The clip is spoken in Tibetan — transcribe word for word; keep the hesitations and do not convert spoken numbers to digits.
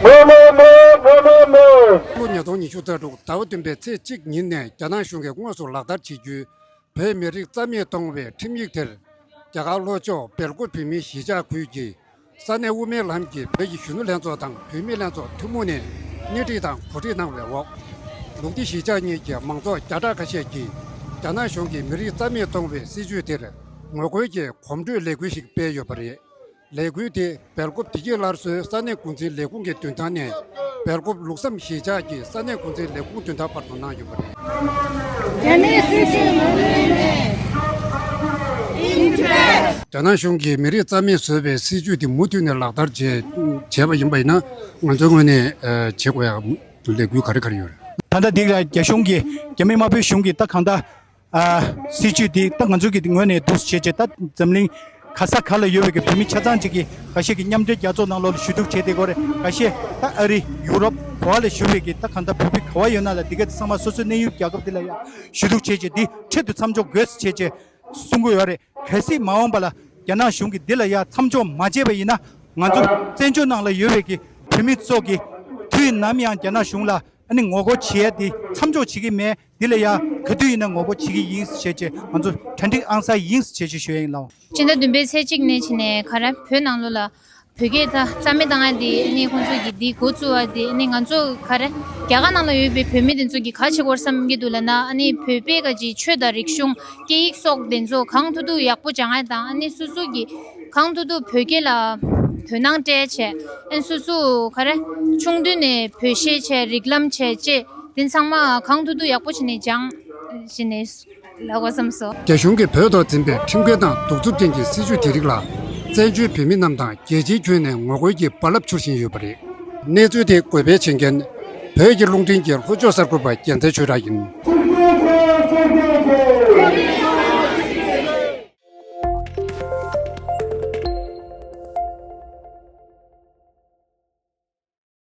མོ་མོ་མོ་མོ་མོ་མོ། ལོ་ཉིས་སྟོང་ཉི་ཤུ་རྩ་དྲུག་ཟླ་བ་བདུན་པའི་ཚེས་གཅིག་ཉིན་ནས་རྒྱ་ནག་གཞུང་གིས་དངོས་སུ་ལག་བསྟར་བྱེད་རྒྱུའི་བོད་མི་རིགས་རྩ་མེད་གཏོང་བའི་ཁྲིམས་ཡིག་དེར། རྒྱ་གར་ལྷོ་ཕྱོགས་སྦེལ་ཀོབ་བོད་མིའི་གཞིས་ཆགས་ཁུལ་གྱི་ས་གནས་དབུ་མའི་ལམ་གྱི་བོད་ཀྱི་གཞོན་ནུ་ལྷན་ཚོགས་དང་བུད་མེད་ལྷན་ཚོགས་ཐུན་མོང་ནས་སྣེ་ཁྲིད་དང་གོ་སྒྲིག་གནང་བའི་འོག་ལུགས་བདེ་གཞིས་ཆགས་གཉིས་ཀྱི་མང་ཚོགས་བརྒྱ་ཕྲག་ཁ་ཤས་ཀྱིས་རྒྱ་ནག་གཞུང་གིས་མི་རིགས་རྩ་མེད་གཏོང་བའི་སྲིད་བྱུས་དེར་ངོ་རྒོལ་གྱི་གོམ་བགྲོད་ལས་འགུལ་ཞིག་སྤེལ་ཡོད་པ་རེད། ལས་འགུལ་དེ་སྦེལ་ཀོབ་བདེ་སྐྱིད་སླར་གསོའི་ས་གནས་འགོ་འཛིན་ལས་ཁུངས་ཀྱི་མདུན་ཐང་ནས་སྦེལ་ཀོབ་ལུགས་བསམ་གཞིས་ཆགས་ཀྱི་ས་གནས་འགོ་འཛིན་ལས་ཁུངས་མདུན་ཐང་བར་དུ་གནང་ཡོད་པ་རེད། རྒྱ་ནག་སྲིད་བྱུས་ངོ་རྒོལ་ནས། རྒྱ་ནག་གཞུང་གིས་མི་རིགས་རྩ་མེད་བཟོ་བའི་སྲིད་བྱུས་དེ་མུ་མཐུད་ནས་ལག་བསྟར་བྱས་བྱས་པ་ཡིན་པ་ཡིན་ན། ང་ཚོའི་ངོས་ནས་ཨ་བྱེད་དགོས་ཡག་ལས་འགུལ་ག་རེ་ག་རེ་ཡོད་རེད། ད་ལྟ་འདི་ལ་རྒྱ་གཞུང་གིས་རྒྱ་མི་དམར་པོའི་གཞུང་གིས་ད་གང་ལྟར། ཨ། སྲིད་བྱུས་འདི་ད་ང་ཚོའི་གི་ངོས་ནས་འདུག་བྱས་བྱས། ད་འཛམ་གླིང་ག་ས་ག་ལ་ཡོད་པའི་གི་བོད་མི་ཆ་ཚང་གཅིག་གིས་ཁ་ཤས་ཀྱིས་མཉམ་འབྲེལ་རྒྱལ་ཚོགས་ནང་ལོགས་ལ་ཞུ་གཏུག་བྱས་བསྡད་ཀྱི་ཡོད་རེད། ཁ་ཤས་ད་ཨ་རི་ཡུ་རོབ་ག་བ་ལ་བཞུགས་པའི་གི་ད་གང་ལྟར་བོད་མི་ག་བ་ཡོད་ན་ལ་འདི་ག་ཚང་མ་སོ་སོའི་གནས་ཡུལ་རྒྱལ་ཁབ་འདི་ལ་ཡང་ཞུ་གཏུག་བྱས་བྱས་འདི་འཕྲལ་དུ་མཚམས་འཇོག་དགོས་བྱས་བྱས་གསུང་གི་ཡོད་རེད། གལ་སྲིད་མ་འོངས་པ་ལ་རྒྱ་ནག་གཞུང་གིས་འདི་ལ་ཡང་མཚམས་འཇོག་མ་བྱས་པ་ཡིན་ན། ང་ཚོ་བཙན་བྱོལ་ནང་ལ་ཡོད་པའི་གི་བོད་མི་ཚོ་གིས་དུས་ནམ་ཡང་རྒྱ་ནག་གཞུང་ལ་ཨ་ནི་ངོ་རྒོལ་བྱེད་ཡ་འདི་མཚམས་འཇོག་བྱེད་ཀྱི་མེད། འདི་ལ་ཡང་ག་དུས་ཡིན་ན་ངོ་རྒོལ་བྱེད་ཀྱི་ཡིན་ཞེས་བྱས་ང་ཚོ་གྲ་སྒྲིག་ཨང་གསར་ཡིན་ཞེས་བྱས་ཞུ་ཡ་ཡིན་ལགས། སྤྱི་ཟླ་བདུན་པའི་ཚེས་གཅིག་ནས་བྱས་ནས་ག་རེ་བོད་ནང་ལོགས་ལ་བོད་སྐད་ད་རྩ་མེད་བཏང་ཡ་འདི་ཨ་ནི་ཁོང་ཚོ་གིས་འདི་འགོ་བཙུགས་པ་འདི་ཨ་ནི་ང་ཚོ་ག་རེ་རྒྱ་གར་ནང་ལ་ཡོད་པའི་བོད་མི་དེ་ཚོ་གིས་ག་བྱེད་དགོས་བསམ་གྱི་འདུག་ལབ་ན། ཨ་ནི་བོད་པའི་ག་ཅིག་ཆོས་དང་རིག་གཞུང་སྐད་ཡིག་སོགས་དེ་ཚོ་གང་ཐུབ་ཐུབ་ཡག་པོ་སྦྱང་ཡ་དང་། ཨ་ནི་སོ་སོ་གིས་གང་ཐུབ་ཐུབ་བོད་སྐད་ལ་དོ་སྣང་སྤྲད་བྱས། ཨ་ནི་སོ་སོ་ག་རེ་ཆུང་དུས་ནས་བོད་གཞས་བྱས་རིགས་ལམ་བྱས་བཅས་དེ་ཚང་མ་གང་ཐུབ་ཐུབ་ཡག་པོ་བྱས་ནས་སྦྱང་བྱས་ནས་ལབ་དགོས་བསམ་སོང་། རྒྱ་གཞུང་གིས་བོད་ཐོག་འཛིན་པའི་ཁྲིམས་འགལ་དང་གདུག་རྩུབ་ཅན་གྱི་སྲིད་བྱུས་དེ་རིགས་ལ་བཙན་བྱོལ་བོད་མི་རྣམས་དང་རྒྱལ་སྤྱིའི་ཁྱོན་ནས་ངོ་རྒོལ་གྱི་རྦ་རླབས་འཕྱུར་བཞིན་ཡོད་པ་རེད། གནས་ཚུལ་དེ་འགོད་སྤེལ་བྱེད་མཁན་བོད་ཀྱི་རླུང་འཕྲིན་གྱི་ལྷོ་ཕྱོགས་གསར་འགོད་པ་རྒྱལ་མཚན་ཆོས་གྲགས་ཡིན།